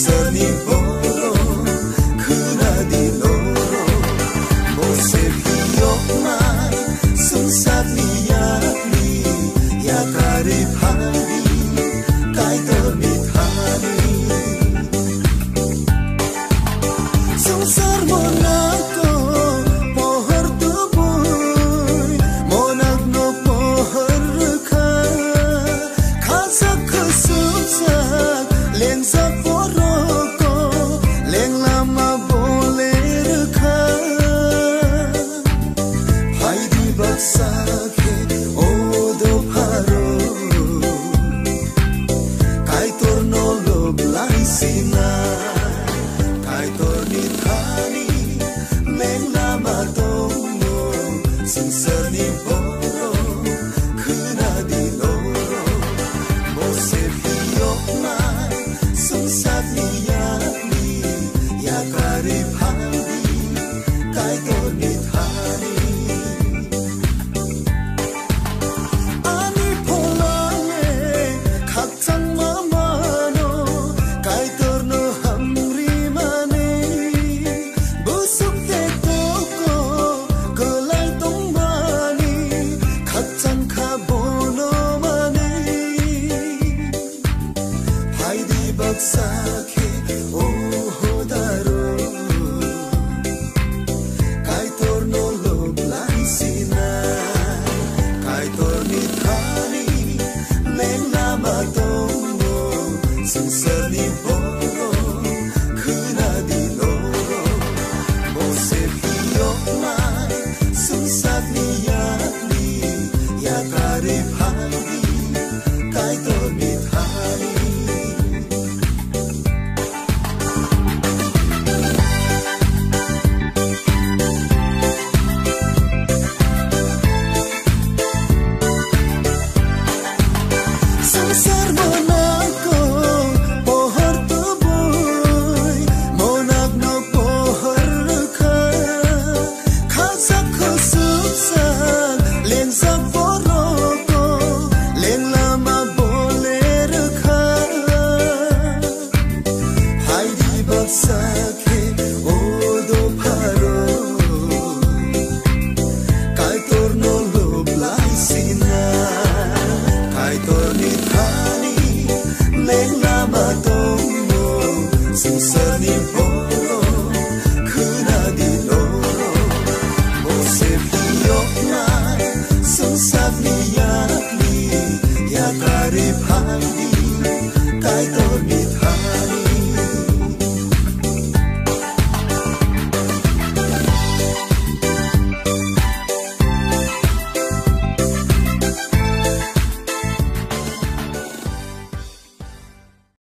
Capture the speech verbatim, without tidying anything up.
Sani borok khwnadi norok, bo se phiyokma swngcharni yakni yakarwi phadi Kaitorni thani. Swngchar monako pohor tubui, monakno pohor rwkha. Khajak khwsukjak lengjak borokno lenglama bo lerkha. Phaidi baksa khe o dopharo Kaitorno lob lai sinai. Kaitorni thani lenglama tongo swngcharni borok. Khwnadi norok, bo se phiyokma swngcharni yakni yakarwi phadi Kaitorni thani. Ani pholale khakchangma mano Kaitorno hamrimani. Busuk tei toko kwlai tongmani khakchang kha bono mani. Phaidi baksa khe o hodaro Kaitorno lob lai sinai. Kaitorni thani lenglama tongo swngcharni borok. Khwnadi norok, bo se phiyokma swngcharni yakni yakarwi phadi Kaitorni thani. Swngchar monako pohor tubui, monakno pohor rwkha. Khajak khwsukjak lengjak borokno lenglama bo lerkha. Phaidi baksa khe o dopharo Kaitorno lob lai sinai. Kaitorni thani lenglama tongo swngcharni borok. Khwnadi norok, bo se phiyoknai swngcharni yakni yakarwi phadi